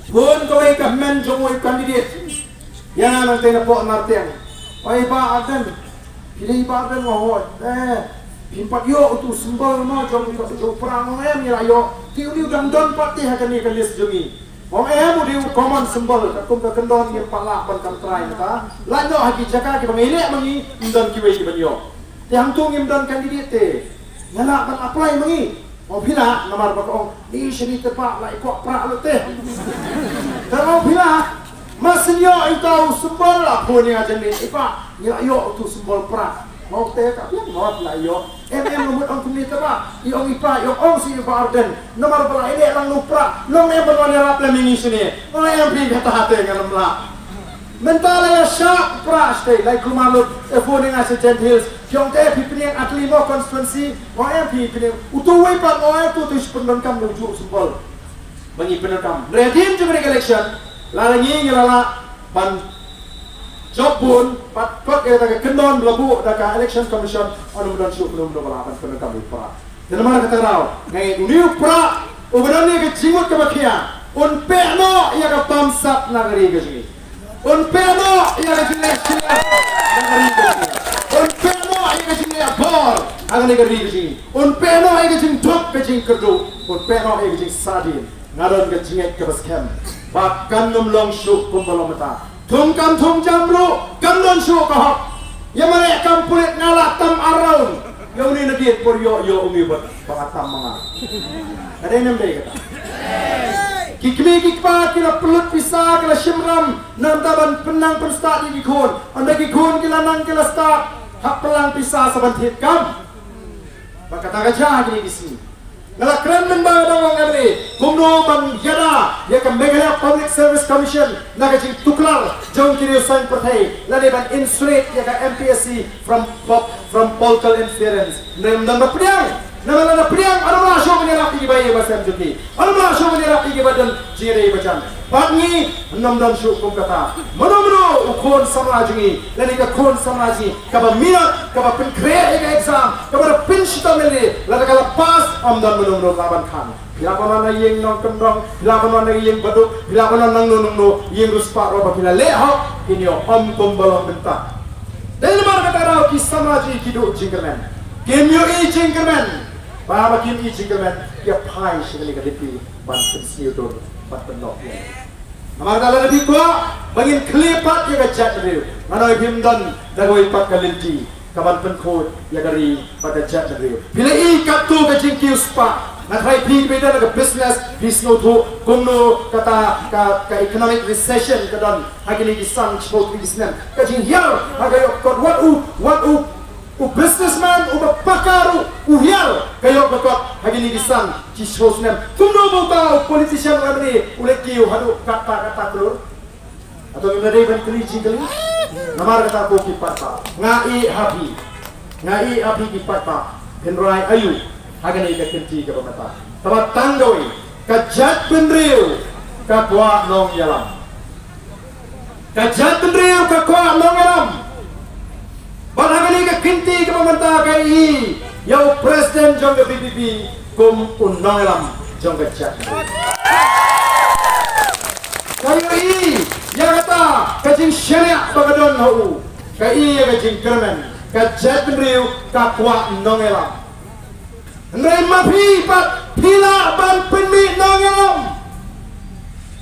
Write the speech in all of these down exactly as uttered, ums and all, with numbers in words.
Phone kawei ka hynmen jong uwei u candidate ïa nga nangtei napoh Nartiang. Oi Bah Ardent, phi dei Bah Ardent? Nga hoi. Eh, phim pat ïoh utu u symbol mo jong ka, jong u pra? Nga ong em, ngi la ïoh. Te une u dang don pat te ha kane ka list jong ngi. Nga ong em, u dei u common symbol, katkum ka kyndon ngim pat lah ban kam trai mynta. Lait noh ha ki jaka kiba ngi leh ma ngi, ym don kiwei kiban ïoh. Te hangto ngim don candidate te nga lah ban apply ma ngi? Ong phi lah, namar ba ka ong, ni shini te Bah, la i kwah pra lut te. Te ong phi lah, ma sien ïoh ita u symbol la phone ïa nga jong ni, i Bah, ngi la ïoh utu u symbol pra. Ong te ka phi ong la ïoh. Em em, mut ong kumne te Bah, i ong i Pa, i ong ong seh i Bah Ardent. Namar ba la i leh lang u pra, long em ban wan ïarap lem ïa ngi shini. Ong em phi, kata te ngan ym lah. Mynta la ïa shah pra state, la i kulmar lut, e phone ïa nga sha Jent Hills. Phi ong te phi pynïeng Atli mo constituency? Ong em phi pynïeng. Utu uwei pat ong em, utu utu shu pyndonkam da u juh symbol ba ngi pyndonkam. Hynrei hadien jong kane ka election, lada ngi ngi la lah ban jop bun, pat kot ïa kata ka kyndon ba la buh da ka Election Commission, ym don shuh, ym don ba lah ban pyndonkam u pra. Te namar kata ka daw nga ong une u pra uba don ïa ka jingmut kaba khia un peh noh ïa ka bamsap na ka ri ka jong ngi. Un peh noh ïa ka jingleh shlur na ka ri ka jong ngi. Un peh noh ïa ka jingleh bor ha kane ka ri ka jong ngi. Un peh noh ïa ka jingduk ka jingkyrduh. Un peh noh ïa ka jingsahdien. Nga don ka jingngeit kaba skhem ba kan ym long shuh kumba long mynta. Thung kam thung jam ruh kam don shuh ka hok. Ïa ma leh kam pulit nga la tam ar round. Ïa une na dien por ïoh ïoh umi bad ba nga tam ma nga. Ka dei ne ym dei kata? Ki kmie ki kpa ki la pynlut pisa, ki la shim ram na bynta ban pynnang pynstad ïa ki khun. Ynda ki khun ki la nang ki la stad, hap pynlang pisa sa ban thied kam. Ba kata ka jia kine ki sngi. Nga la kren mynba nga dang long M L A kumno ban ïada ïa ka Meghalaya Public Service Commission na ka jingtuklar jong ki riew saiñ pyrthei, lane ban insulate ïa ka M P S C from pop, from political interference. Ym don ba pdiang. Namar lada pdiang, ym lah shuh ban ïarap ïa kiba ïeit ba sem jong ki. Ym lah shuh ban ïarap ïa kiba don jingïadei ba jan. Bad ngi ym don shuh kum kata. Mano mano u khun samla jong ngi, lane ka khun samla jong ngi, kaba minot, kaba pynkhreh ïa ka exam, kaba da pynshitom ïalade, lada ka la pass, ym don mano mano ka ban khang. Phi lah ban wan na ïing nongkyndong, phi lah ban wan na ïing baduk, phi lah ban wan nangno nangno, ïing riewspah ruh ba phi la leh hok, kin ïoh ym kumba long mynta. Dei namar kata ka daw ki samla jong ngi ki duh jingkyrmen. Kim ïohi jingkyrmen. Ba ba kim ïohi jingkyrmen, ki ïa phai sha kane ka lynti ban pynsngewdur, ban pynlong ïa. Namar kata lada phi kwah ba ngin khlieh pat ïa ka jaitbynriew, nga ong phim don da kawei pat ka lynti ka ban pynkhuid ïa ka ri bad ka jaitbynriew. Phi la i katto ka jingkiew spah. Nga tharai phi kiba don ka business phi sngewthuh kumno kata ka, ka economic recession ka don ha kine ki san shiphew tylli ki snem. Ka jinghiar ha ka ïoh kot, wat u, wat u, u businessman uba paka ruh u hiar ka ïoh ka kot ha kine ki san shiphew snem. Kumno ba uta u politician u M L A u leit kiew haduh katta katta klur? Hato ngim dei ban kylli jingkylli? Namar kata ko ki paidbah, nga ïeh ha phi, nga ïeh ha phi ki paidbah, phin rai aïu ha kane ka kynti kaba mynta? Kaba tang kawei, ka jaitbynriew ka kwah nongïalam. Ka jaitbynriew ka kwah nongïalam. Bad ha kane ka kynti kaba mynta ka i ïa u president jong ka V P P kum u nongïalam jong ka jaitbynriew. Ka i ïa kata ka jingshaniah ba ka don ha u, ka i ïa ka jingkyrmen. Ka jaitbynriew ka kwah nongïalam. Hynrei ma phi pat phi lah ban pynmih nongïalam.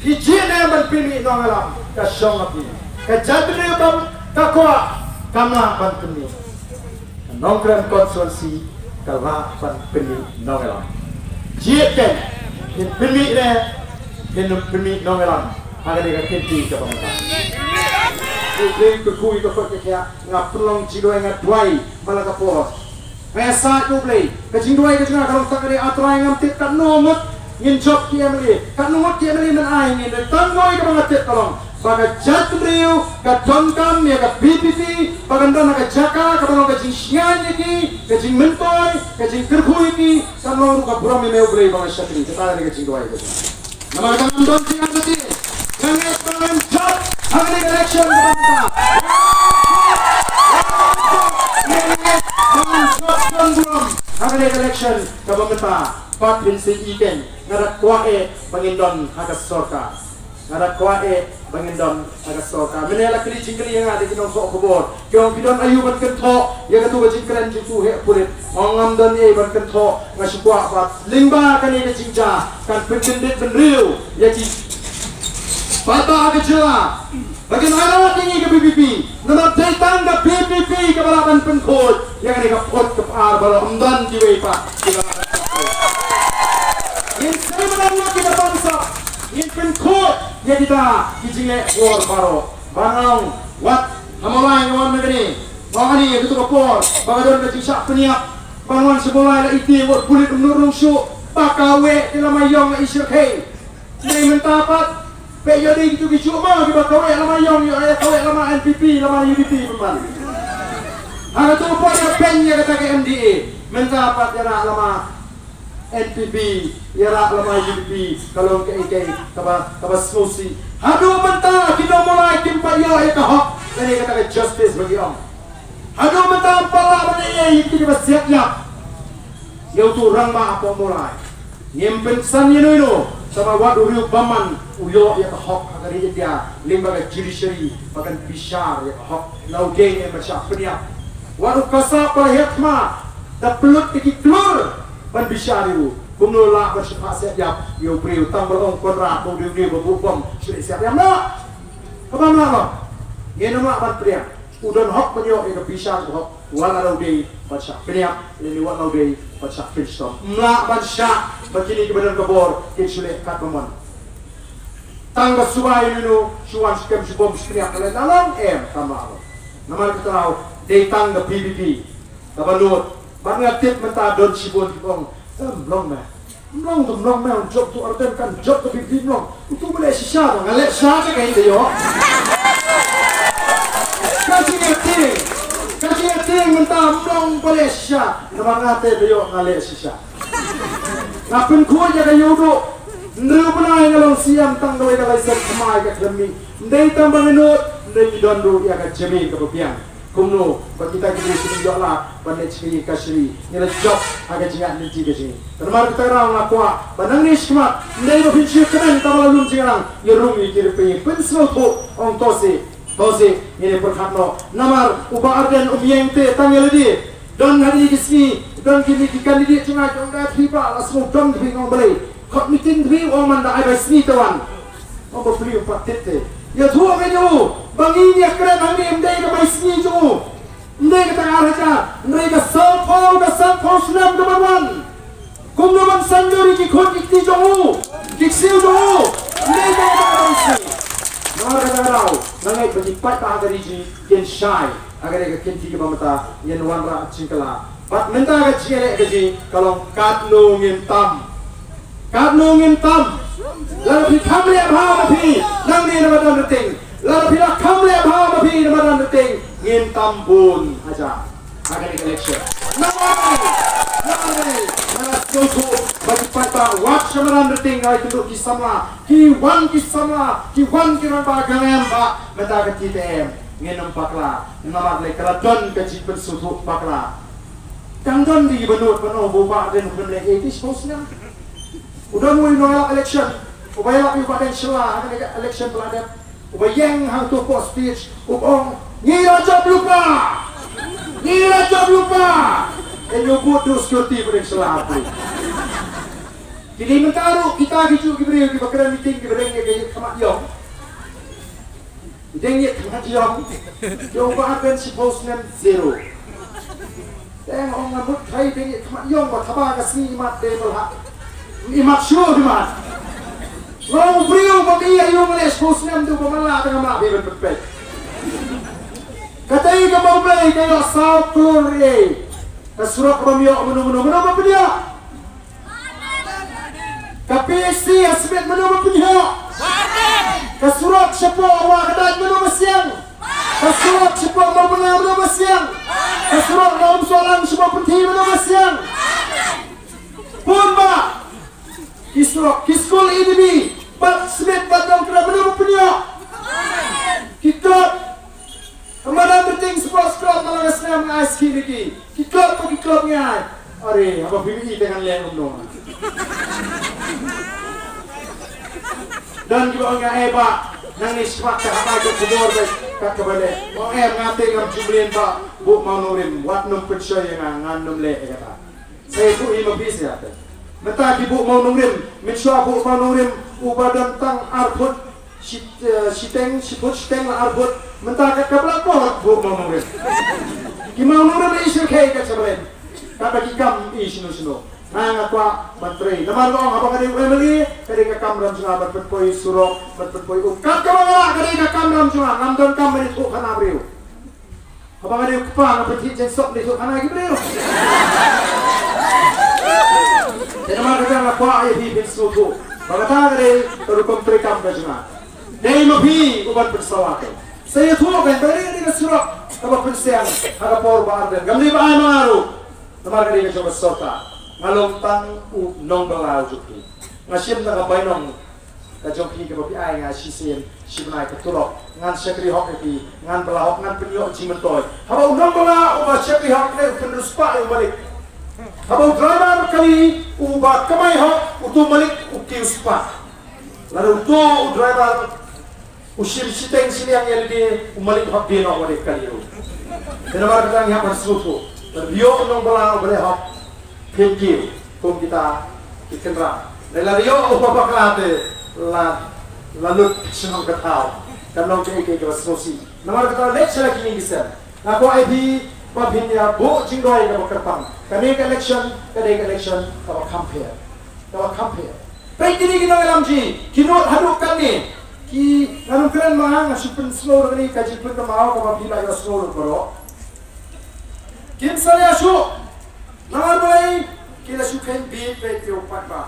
Phi jied ne ban pynmih nongïalam? Ka shong ha phi. Ka jaitbynriew kam, ka kwah, kam lah ban pynmih. Ka Nongkrem constituency ka lah ban pynmih nongïalam. Jied kein, phin pynmih ne phin ym pynmih nongïalam ha kane ka kynti kaba mynta? Khublei, khublei ka kot ka khiah. Nga pynlong jingduwai, nga duwai man la ka por. Nga ïasaid, khublei, ka jingduwai ka jong nga ka long tang kane: A Trai, ngam tip katno ngut ngin jop ki M L A, katno ngut ki M L A men ai ngin. Hynrei tang kawei kaba nga tip ka long ba ka jaitbynriew ka donkam ïa ka V P P ba kan don ha ka jaka kaba long ka jingshngaiñ ïa ki, ka jingmyntoi, ka jingkyrkhu ïa ki. Kan long ruh ka burom ïa me, U Blei, ba nga shakri. Kata ka dei ka jingduwai ka jong nga. Namar ka ngam don jingangnud, ka ngeit ba ngan jop ha kane ka election kaba mynta. Ka ngeit ba ngan jop, don burom ha kane ka election kaba mynta. Bad phin sa ïohi kein, nga da kwah eh ba ngin don ha ka sorkar. Nga da kwah eh ba ngin don ha ka sorkar. Mynne la kylli jingkylli ïa nga da ki nongthoh khubor. Ki ong phi don aïu ban kynthoh ïa katu ka jingkren jong utu u heh pulit. Ong ngam don ei ban kynthoh, nga shu kwah ba lyngba kane ka jingjia kan pynkyndit bynriew ïa ki paidbah ka jylla. Ba kin ailad ïa ngi ka V P P. Namar dei tang ka V P P kaba lah ban pynkhuid ïa kane ka pud ka par baroh, ym don kiwei pat kiba lah ban pynkhuid. Ngin sngewbha ïa ki da bamsap. Ngin pynkhuid ïa kita ki jingleh bor baroh. Ban ong wat ha Mawlai nga wan na kane. Wan kane ïa katu ka por ba ka don ka jingshah pynïap. Ban wan sha Mawlai la iti wat pulit ym nud rung shuh. Ba kawei ki lama ïong la i shyrkhei. Dei mynta pat. Peit ïa dei kitu ki shuh ma kiba kawei lama ïong, ïa kawei lama N P P, lama U D P pynban. Ha katu ka por ïa peit ïa kata ka M D A. Mynta pat ïa rah lama N P P, ïa rah lama U D P, ka long kaei kaei kaba, kaba sngewsih. Haduh mynta ki nong Mawlai kim pat ïoh ïa ka hok, kane kata ka justice ba ki ong. Haduh mynta ym pat lah ban ïa ïa ki ba siat ïap ïa utu u rangbah hapoh Mawlai. Ngim pynsan ïa no ïa no, tangba wat u riew bymman u ïoh ïa ka hok ha ka ri India, lyngba ka judiciary ba kan bishar ïa ka hok. Na u dei ne ban shah pynïap. Wat u kasa ba la hiar thma da pynlut da ki klur ban bishar ïa u. Kumno lah ban shah siat ïap ïa u briew, tang ba la ong Conrad ba u dei u briew ba buh bom shu leh siat ïap na. Kaba ma ba ngin ym lah ban pdiang. U don hok ban ïoh ïa ka bishar ka hok. Wat la u dei ban shah pynïap, lane wat la u dei ban shah pynshitom. Ym lah ban shah ba kine kiba don ka bor kin shu leh katba mon. Tang ba suba ïa no ïa no, shu wan shu kem shu bom shu pynïap, ka leh na long em, kam lah long. Namar kata ka daw dei tang ka V P P kaba nud. Bad nga tip mynta don shibun kiba ong, em, long me. Mlong tu mlong me, jop tu Ardent kan jop tu bibli mlong. Utu ba leh shisha ba nga leh shisha te ka ïoh. Ka jingïatieng. Ka jingïatieng mynta mlong ba leh shisha. Namar nga te ba ïoh nga leh shisha. Nga pynkhuid ïa ka ïew duh. Hynriew bnai nga long C M tang kawei ka license thymmai ka khlem mih. Ym dei tang ba nga nud, ym dei ngi don ruh ïa ka jamin kaba biang. Kumno ba kita ki briew ki ïoh lad ban leit sha ka ïing kashari, ngi la jop ha ka jingïaid lynti ka jong ngi. Namar kata ka daw nga kwah ba nangne shakhmat, ym dei ba phin shu kmen tang ba la lum jingïalang, ïa rung ïa ki rpei, pynsngewthuh, ong to se, to se, ngin ïa pyrkhat noh. Namar u Bah Ardent um ïeng te tang ïa lade. Don ha kine ki sngi, don kine ki candidate jong nga ki ong da phi bah la sngewdon phi, nga ong balei. Khot meeting phi, ong man da ai bai sngi te wan. Ong ba phi ym pat tip te. Ïathuh ïa u ba ngi ngi ïakren hangne ym dei ka bai sngi jong u. Ym dei kata ka ar hajar, hynrei ka sawphew, ka sanphew snem ka ban wan. Kumno ban san ïa ki khun ki kti jong u, ki ksiew jong u. Ym dei kata ka bai sngi. Namar kata ka daw nga ngeit ba ki paidbah ha ka ri jong ngi kin shai ha kane ka kynti kaba mynta, ngin wanrah jingkylla. Bad mynta ka jingïaleh ka jong ngi ka long katno ngin tam. Katno ngin tam. Lada phi kham leh bha ma phi nangne na madan Ryteng. Lada phi la kham leh bha ma phi na madan Ryteng, ngin tam bun hajar ha kane ka election. Namar, namar nga la sngewthuh ba ki paidbah wat sha madan Ryteng nga ïakynduh ki samla, ki wan ki samla, ki wan ki rangbah, ka em ba mynta ka T T M ngin ym bakla. Namar lei ka la don ka jingpynsngewthuh bakla. Tang don di ba nud ban ong ba u Bah Ardent u khlem leh ei te shiphew snem. U don uwei u nongïalap election uba ïalap ïa u Bah Deng Shylla ha kane ka election ba la dep, uba ïeng hangto hapoh stage uba ong, ngi la jop lypa, ngi la jop lypa. Ïa u bud u security Bah Deng Shylla ha phi. Kine mynta ruh kita kijuh ki briew kiba kren meeting kiba dang ïa ka ïa khmat ïong. Dang ïa khmat ïong. Ïong ba ben shiphew snem zero. Teng ong nga mut khai dang ïa khmat ïong ba khaba ka sngi imat dei ba la imat shuh imat. Long briew ba ka ïa ïong leh shiphew snem tu ba man la tang ma dei ban pepek. Katei ka Mawblei ka ïoh saw klur ei. Ka surok ba ym ïoh mano mano mano ba pynïoh. Ka P H C ha Smit mano ba pynïoh? Ka surok shapoh Wah Kdaid mano ba siang? Ka surok shapoh Mawbynga mano ba siang? Ka surok na Umsohlang shapoh Pynthi mano ba siang? Bun bah. Ki surok, ki skul E D B bad Smit bad Nongkrem mano ba pynïoh? Ki klub. Ka madan Ryteng Sports Club, man la ka snem nga ai ski liki. Ki club pa ki club ngi ai. Are, haba phi ïohi te ngan leh kumno. Don kiba ong ïa nga, eh, bah, nangne shu kwah ka hap ai ka khubor beit kat kaba leh. Ong em, nga te ngam ju mlien bah, buh mawnongrim, wat nym pynshoi ïa nga, ngan nym leh ïa kata. Sa ïathuh hi ma phi sa ïa te. Mynta ki buh mawnongrim, mynshuwa buh mawnongrim uba don tang ar phut shi, eh, shiteng, shi phut shiteng la ar phut. Mynta kat ka blackboard buh mawnongrim. Ki mawnongrim i shyrkhei kat sha balen. Katba ki kam i shano shano. Nga, nga kwah ban trei. Namar nga ong haba nga dei u M L A, ka dei ka kamram jong nga ban pynpoi surok, ban pynpoi um. Kat kaba nga lah, ka dei ka kamram jong nga, ngam don kam ban ïathuh khana briew. Haba nga dei u kpa, nga pynthik jaiñsop ban ïathuh khana ki briew. Te namar kata nga kwah ïa phi phin sngewthuh ba kata ka dei ka rukom treikam ka jong nga. Dei ma phi u ban pynsawa te. Sa ïathuh kan, ba dei ka dei ka surok kaba pynsiang ha ka por ba ar dien. Kam dei ba ai ma nga ruh. Namar ka dei ka jong ka sorkar. Nga long tang u nongbylla u jong phi. Nga shim na ka bainong ka jong phi kaba phi ai nga shisien shibnai ka tulop. Ngan shakri hok ïa phi, ngan bylla hok, ngan pynïoh jingmyntoi. Haba u nongbylla uba shakri hok ne u pynriewspah ïa u malik. Haba u driver kali uba kamai hok, uto u malik u kiew spah. Lada uto u driver u shim shiteng shiliang ïa lade, u malik hok dei noh wat ïa kali ruh. Te namar kata ngi hap ban sngewthuh. Lada ïoh u nongbylla uba leh hok, phin kiew kum kita ki kynrad. Lada ïoh uba bakla te la, la lut shnong ka thaw. Kan long kaei kaei kaba sngewsih. Namar kata leit sha la ki ïing ki sem. Nga kwah ïa phi ba phin ïa buh jingduwai kaba kyrpang. Kane ka election ka dei ka election kaba kham pher. Kaba kham pher. Peit kine ki nongïalam jong ngi, ki nud haduh katne. Ki, ngan ym kren ma nga, nga shu pynsngew da kane ka jingpynkynmaw kaba phi la ïohsngew lut baroh. Kim salia shuh. Namar balei? Ki la shu kheiñ bieit beit ïa u paidbah.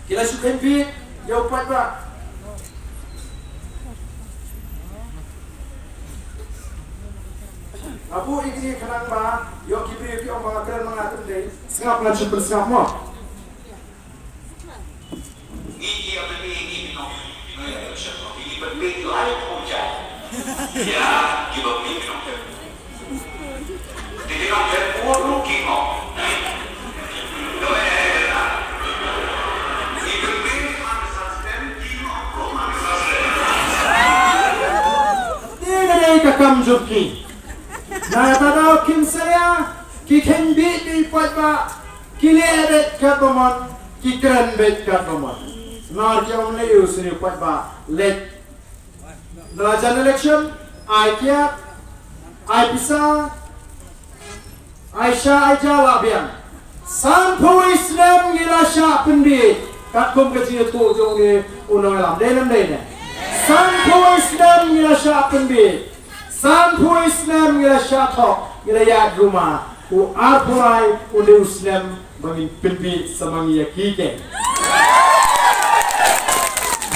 Ki la shu kheiñ bieit ïa u paidbah. Nga buh ïa kine khnang ba ïoh ki briew ki ong ba nga kren ma nga, kam dei. Sngap, ngan shu pynsngap mo. Ngi ki ïa pynbeit, ngi ki nong, ngi ïa pynbeit lai phew jait. Ïa kiba pynbeit ki nong. Te ki nong pynbeit ruh ki nong. Ngi pynbeit ha ka system, ki nong ruh ha ka system. Te ka dei ka kam jong ki. Na kata daw kim salia, ki kheiñ bieit ïa u paidbah. Ki leh beit katba mon, ki kren beit katba mon. Namar ki ong leh u sni u paidbah leh. Na la jan election, ai kiad, ai pisa, ai sha, ai ja la biang. Sanphew snem ngi la shah pynbieit. Katkum ka jingïathuh jong une u nongïalam. Dei ne ym dei ne? Sanphew snem ngi la shah pynbieit. Sanphew snem ngi la shah thok, ngi la ïaid ruma. U arphew lai, u dei u snem ba ngin pynbieit sa ma ngi ïa ki keiñ.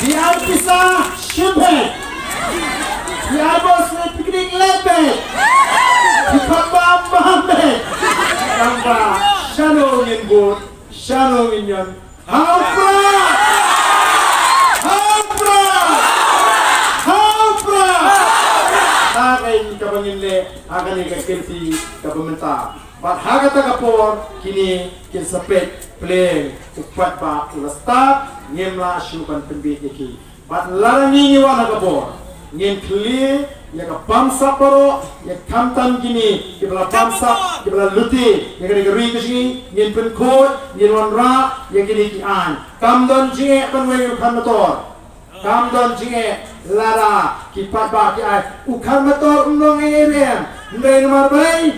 Phi ai pisa, shim beit. Phi ai bos ne picnic, leit beit. Phi khot bam, bam beit. Tangba shano ngin bud, shano ngin ïon, ha u Prah! Ha u Prah! Ha u Prah! Kata ka dei kaba ngin leh ha kane ka kynti kaba mynta. Bad ha kata ka por kine kin sa peit, pleng u paidbah u la stad, ngim lah shuh ban pynbieit ïa ki. Bad lada ngi ngi wan ha ka bor, ngin khlieh ïa ka bamsap baroh, ïa khamtam kine kiba la bamsap, kiba la lute ïa kane ka ri ka jong ngi, ngin pynkhuid, ngin wanrah ïa kine ki aiñ. Kam don jingeh ban weng ïa u khan motor. Kam don jingeh lada ki paidbah ki ai u khan motor, ym long ei ei ruh em. Hynrei namar balei?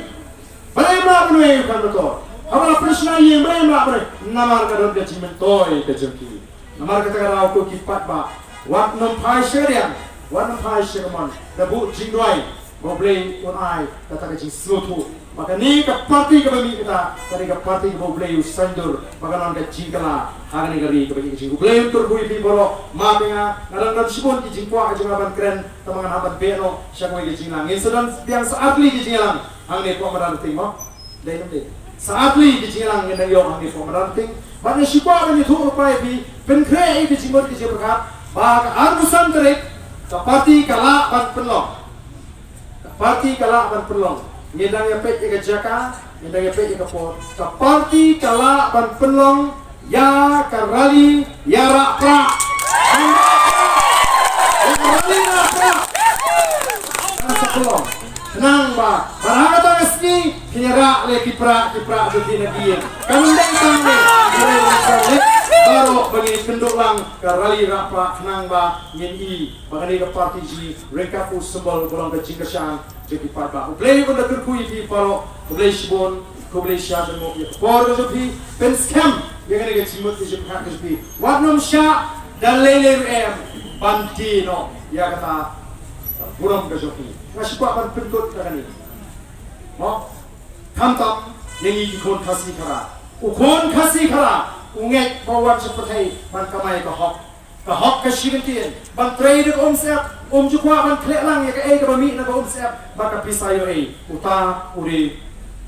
Balei ym lah ban weng ïa u khan motor? Haba la pynshna ïing, balei ym lah ban weng? Namar ka don ka jingmyntoi ka jong ki. Namar kata ka daw ko ki paidbah, wat nym phai sha ka liang, wat nym phai sha ka mon, da buh jingduwai ba U Blei un ai kata ka jingsngewthuh ba kane ka party kaba mih kata, kane ka party kaba U Blei u saiñdur ba kan long ka jingkylla ha kane ka ri kaba ïeit ka jong ngi. U Blei un kyrkhu ïa phi baroh. Map ïa nga, nga dang don shibun ki jingkwah ka jong nga ban kren, tangba ngan hap ban beh noh sha kawei ka jingïalang. Ngin sa don biang sa artylli ki jingïalang hangne hapoh madan Ryteng mo. Dei ne ym dei? Sa artylli ki jingïalang ngin nang ïoh hangne hapoh madan Ryteng. Bad nga shu kwah ban ïathuh lypa ïa phi, pynkhreh ïa ki jingmut ki jingpyrkhat ba ka arphew san tarik ka party ka lah ban pynlong. Ka party ka lah ban pynlong. Ngin dang ïa peit ïa ka jaka, ngin dang ïa peit ïa ka por. Ka party ka lah ban pynlong ïa ka rally ïarap prah. Ïa rah leh ki prah, ki prah jong phi na ki ïing. Kan dei tang ne, ka rah leh baroh ba ngi kynduh lang ka rali rah prah khnang ba ngin i ba kane ka party jong ngi ryngkat u symbol ba long ka jingkyrshan jong ki paidbah. U Blei un da kyrkhu ïa phi baroh, khublei shibun, khublei shihajar nguh ïa ka por ka jong phi, pynskhem ïa kane ka jingmut ka jingpyrkhat ka jong phi. Wat nym shah da lei lei ruh em ban die noh ïa kata ka burom ka jong phi. Nga shu kwah ban pynkut ïa kane. Mo, khamtam ïa ngi ki khun Khasi Khara. U khun Khasi Khara u ngeit ba u wan sha pyrthei ban kamai ka hok. Ka hok ka shi kyntien, ban trei da ka umsyep, um ju kwah ban khleh lang ïa kaei kaba mih na ka umsyep bad ka pisa ïoh ei. Uta u dei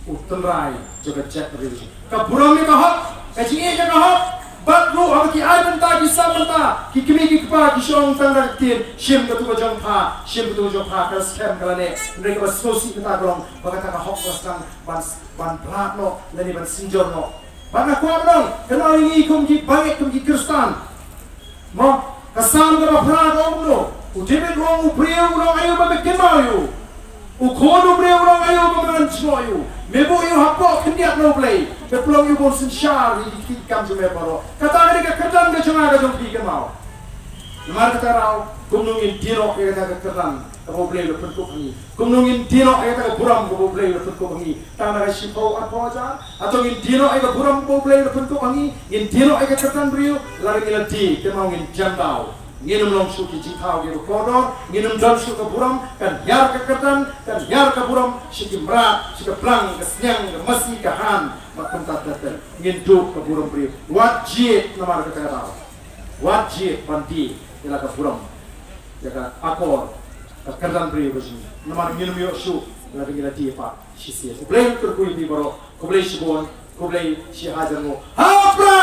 u tynrai jong ka jaitbynriew. Ka burom ïa ka hok, ka jingïeit ïa ka hok. Bad ruh haba ki ai bynta, ki sam bynta, ki kmie ki kpa ki shong tang da ka ktien, shim katu ka jong pha, shim katu ka jong pha, ka skhem ka la neh. Hynrei kaba sngewsih kata ka long ba kata ka hok ka sdang ban, ban blat noh lane ban synjor noh. Bad nga kwah ban ong, kynmaw ïa ngi kum ki bangeit, kum ki Khristan. Mo, ka Salm kaba phra ka ong kumno? U David u ong, u briew u long aïu ba me kynmaw ïa u? U khun u briew u long aïu ba me wan jngoh ïa u? Me buh ïa u hapoh khyndiat na U Blei. Me pynlong ïa u ban synshar ïa ki kti ki kam jong me baroh. Kata ka dei ka kyrdan ka jong nga ka jong phi, kynmaw. Namar kata ka daw, kumno ngin die noh ïa kata ka kyrdan kaba U Blei u la pynkup ha ngi? Kumno ngin die noh ïa kata ka burom kaba U Blei u la pynkup ha ngi? Tang na ka shiphew arphew hajar. Hato ngin die noh ïa ka burom kaba U Blei u la pynkup ha ngi? Ngin die noh ïa ka kyrdan briew? Lada ngi la die, kynmaw ngin jan daw. Ngin ym long shuh ki jingthaw kiba kordor, ngin ym don shuh ka burom. Kan hiar ka kyrdan, kan hiar ka burom sha ki mrad, sha ka blang, ka sniang, ka masi, ka han. Bad kumta ter ter ngin duh ka burom briew. Wat jied namar kata ka daw. Wat jied ban die ïa la ka burom, ïa ka akor, ka kyrdan briew ka jong ngi. Namar ngin ym ïoh shuh lada ngi la die pat shisien. U Blei un kyrkhu ïa phi baroh. Khublei shibun, khublei shihajar nguh. Ha u Blei!